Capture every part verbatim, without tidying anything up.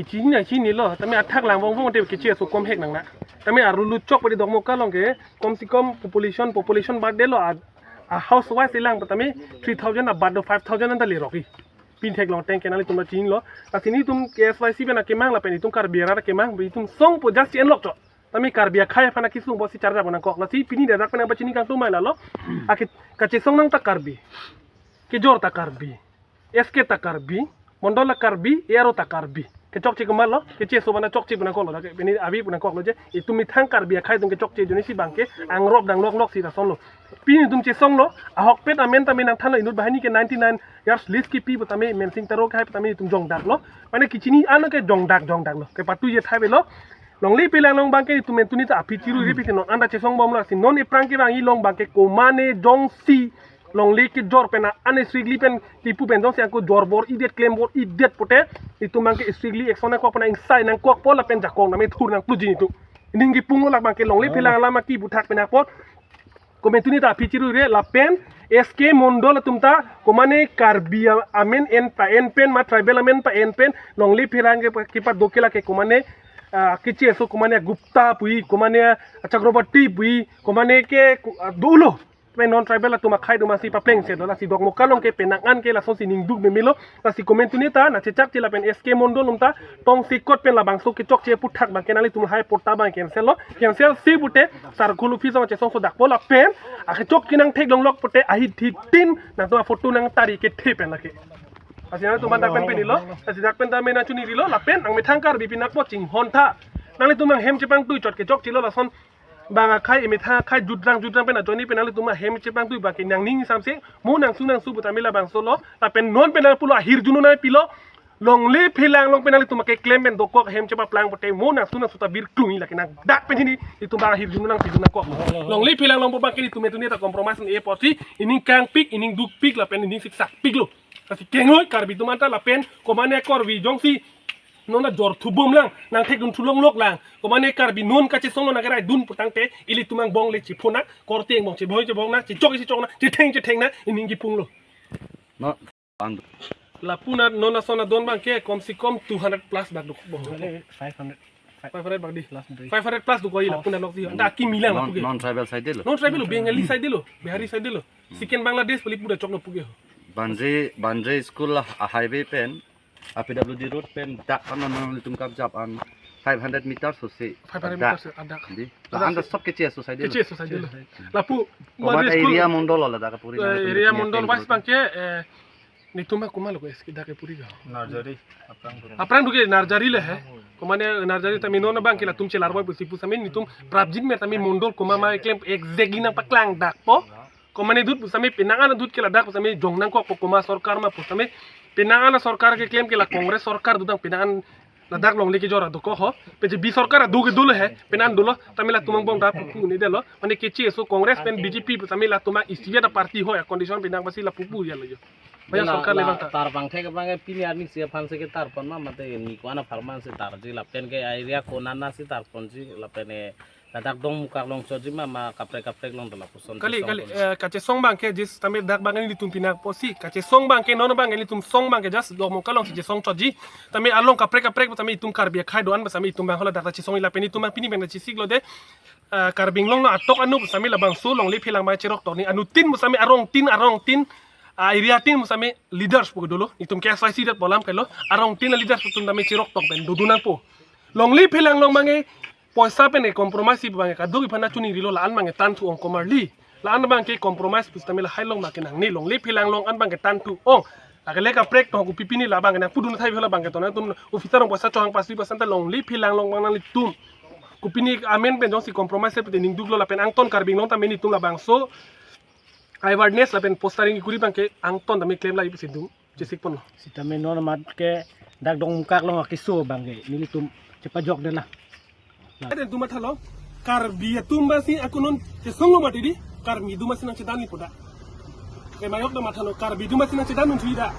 Chini na chinilo, tame athak lang vong vong te keche aso kom hek nang na. Tame arulu chok padi Dokmoka along ke, kom si kom population, population birthday lo a, a house wise ilang tame three thousand a birthday five thousand anta le roki. Pin theklong teng ke nanglitum chinilo. Lasi nelitum K S Y C pen akemang lapen itum Karbi arat akemang, itum songpo just enlok chok. Tame Karbi akhei aphan akesung bo si charjap nangkok. Lasi pini dak pen nangpachini kangtung mai lalo. Ake kachesong nang ta Karbi. Kejor ta Karbi. S K ta Karbi. Mondol ta Karbi. A R O ta Karbi. Kechokche komatlo. Keche aso bana chokche pu nangkoklo. Dak pini abi pu nangkoklo je. Itum methang Karbi akhei atum kechokche ajoine si bangke angrop dang lok lok si lason lo. Pini itum chesonglo. Ahokpet amen tame nangthanlo inut banghini ke ninety nine years lease kepi pu tame Mensing Taro akhei pu tame itum jongdaklo. Mane kechini an ke jongdak jongdaklo. Kepathu je thai avelo. Longle Phelang along bangke itum mentuni ta aphi chiru ri pisi non anta chesong bomlo si non ephrang kevang along bangke komane jongsi longle kejor pen an strictly pen kipu pen jongsi ako jor bor-idet klem bor-idet pote itum bangke strictly action nangkok pen ingsai nangkokpo lapen jakong name thur nangpluji itum. Ining kipunglo lak bangke Longle Phelang alam aki buthak pen apot. Komentuni ta aphi chiru re lapen S K Mondol atum ta komane Karbi a-, amen en pa en pen ma tribal amen pa en pen Longle Phelang ke pa, kepadokela ke komane, ah, keche aso komane Gupta pui, komane Chakraborty pui, komane ke ku-, ah, dolo. Pen non tribal atum akhei atum asi papleng se dola si Dokmoka along ke penang an ke lason si ningduk memelo. Lasi komentuni ta nangchechakche lapen S K Mondol atum ta tongsekot pen labangso kechokche aputhak bangke nanglitum hai porta bang cancel lo. Cancel si pute circle office along chesong sodakpo lapen akechok kenang theklong lok pute ahi thi tin nangtum aphoto nangtari kethe pen lake. Lasi nangtum dak pen pinilo. Lasi dak pen tame nangchunirilo lapen nangmethang Karbi pinakpo chinghon tha. Nanglitum nanghem chepangtui chot kechokchelo lason bang akhei emethang akhei judrang judrang pen ajoine pen nanglitum ahem chepangtui bangke nangning samse mo nangsu nangsu pu tame labangso lo lapen non pen nangpulo ahirjuno nangpilo Longle Phelang along pen nanglitum akeklem pen dokok ahem chepaplang pote mo nangsu nangsu ta bir klung lake nang dak pen hini itum bang ahirjuno nangpilo nangkok. Longle Phelang along bangke itum mentuni ta compromise ne apotsi ining kangpik ining dukpik lapen ining siksakpiklo. Lasi kengoi Karbi atum anta lapen komane Karbi jongsi non ajor thubom lang, nangthekdun thulong lok lang. Komane Karbi non kachesonglo nangkeraidun putangte ilitum angbong le chipho nang, korte angbong cheboi chebong nang, chechok chechok nang, chetheng chetheng nang, ining kipunglo. No, pan. Lapu na non ason adon bangke kom si kom two hundred plus bak duk bong. Five hundred. Five hundred bak di. Last day. Five hundred plus duk koi lapu na lok si. Anta akimi lang non, lapu ke. Non tribal side lo. Non tribal lo, Bengali side lo, Bihari side lo. Second Bangladesh pali pura choklo puke ho. Banjri, Banjri school a highway pen, a P W D road pen, dak an non itum kapjap an five hundred meters so se. Five hundred meters adak. Di. Adak anta se. Sob keche aso side lo. Keche aso side lo. Lapu, Komat Banjri school, area Mondol lo dak puri eh, na area Mondol wise bangke, eh, netum ma komatlo ko S K dak puri ga. Narjari, Aprang Durung. Aprang Durung ke Narjari le he. Komane Narjari tame non bangke latum chelar boy pusi pu same netum prapjin me tame Mondol komat ma klem exactly nangpaklang dakpo. Komane dut pu same penang an dut ke ladak pu same jong nangkokpo komat sorkar ma pu same penang an sorkar keklem ke la Congress sorkar dut tang penang an ladak longle kejor adokok ho. P J P sorkar adu ke dolo he. Penang dolo tame latum angbong dak pupu ne delo. Mane keche aso Congress pen B J P pu same latum ang istiya da party ho ya condition penang basi lapu pu ya lo jo. Baya la, sorkar la lebang ta. Tar pangthek abang ke pini arni si aphan se ke tar pon ma mate ni kwana pharman si tarji lapen ke area konana si tar ponji lapen, eh, ladak Dokmoka along choji ma ma kaprek kaprek along dola puson. Kali, chesong kali, ponji. Eh, kachesong bangke jis tame dak bang netum pinakposi. Kachesong bangke non bang netum song bangke just Dokmoka along chesong choji. Tame along kaprek kaprek tame itum Karbi akhei do-an ba tame itum bang hala dak chesong lapen itum bang pini bang chesiklo de. Eh, Karbi Anglong lo atok anu pu same labangso Longle Phelang bang cheroktok ni anu tin pu same arong tin arong tin, ah, area tin pu same leaders pu dolo. Itum K S Y C dat polam kelo. Arong tin leaders pu itum tame cheroktok pen dodu nangpo. Longle Phelang along bangke poisa pen e compromise si bangke kaduk iphan nangchunirilo la-an bangke tan thu ong komarli. La-an bangke compromise pu sitame lahai along bangke nangne Longle Phelang along an bangke tan thu ong. Lake le kaprek to kopipini la bangke nangpudun thai phe la bangke to nangtum officer along poisa chohang pasi pasan ta Longle Phelang along bang nanglitum. Kopini amen pen jongsi compromise pute ningduklo lapen angton Karbi Anglong tame netum labangso awareness lapen postering kuri bangke angton tame klem lai pusi dum chesik ponlo. Sitame non mat ke dak Dokmoka along akeso bangke nelitum chepajok dela. Aden tu mathalo Karbi atum basi ako non chesonglo mati di Karbi atum basi nangchedan ni poda. Ke mayok da mathalo Karbi atum basi nangchedan nun suida.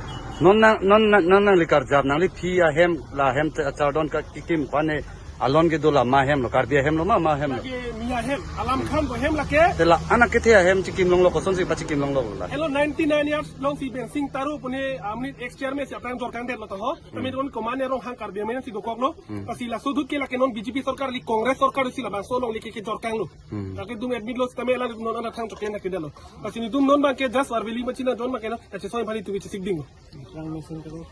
Non nang, non nang, non nangli karjap nangli phi ahem la hem te achardon ka kikim pane Alon kedo la ma ahem lo, Karbi ahem lo ma, ma ahem lo? Lake Miya ahem, Alam Khan pu ahem lake. Te la anak kethe ahem chikim longlo, kosonsi pachikim longlo la? Helo, ninety-nine years alongsi Bensing Taro pu ne, ah, mane ex chairman si aphrang jorkangdetlo to ho. Hmm. Tame non komatne Ronghang Karbi Anglong si dokoklo. Hmm. Lasi laso ahut ke lake non B J P sorkar kali Congress sorkar si labangso along lake kejorkanglo. Hmm. Lake dum admit lo sitame alanglitum non anathang chokle na kedalo. Lasi netum non abangke just arveli machina don abangke na, kachesong bhari tu bichi sikding. Aphrang Bensing Taro.